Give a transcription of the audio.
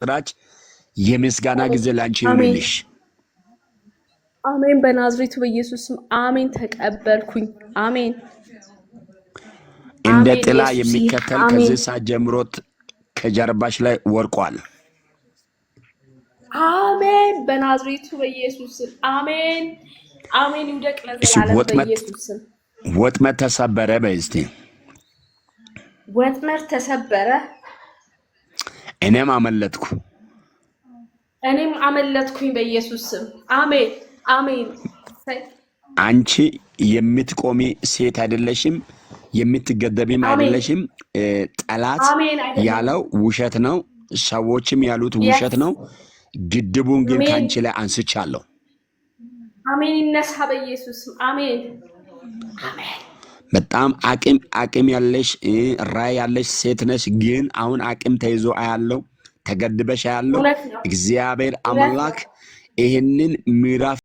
የምስራች፣ የምስጋና ጊዜ ላንቺ አሜን። ይሁንልሽ። አሜን። በናዝሬቱ በኢየሱስ ስም አሜን። ተቀበልኩኝ። አሜን። እንደ አሜን። ጥላ ኢየሱስዬ የሚከተል አሜን። ከዚህ ሰዓት ጀምሮት ከጀርባሽ ላይ ወድቋል። አሜን። በናዝሬቱ በኢየሱስ ስም አሜን። አሜን። ይውደቅ እሺ፣ ለዘላለም ወጥመድ በኢየሱስ ስም። ወጥመድ ተሰበረ በይ እስቲ። ወጥመድ ተሰበረ፣ እኔም አመለጥኩ። እኔም አመለጥኩኝ በኢየሱስ ስም። አሜን አሜን። አንቺ የምትቆሚ ሴት አይደለሽም፣ የምትገደቢም አይደለሽም። ጠላት አሜን። አይደለም። ያለው ውሸት ነው፣ ሰዎችም ያሉት ውሸት ነው። ግድቡን ግን ከአንቺ ላይ አንስቻለሁ። አሜን። ይነሳ በኢየሱስ ስም። አሜን አሜን። በጣም አቅም ያለሽ፣ ራዕይ ያለሽ ሴት ነሽ። ግን አሁን አቅም ተይዞ አያለው፣ ተገድበሽ አያለው። እውነት ነው። እግዚአብሔር እውነት ነው። አምላክ ይህንን ምዕራፍ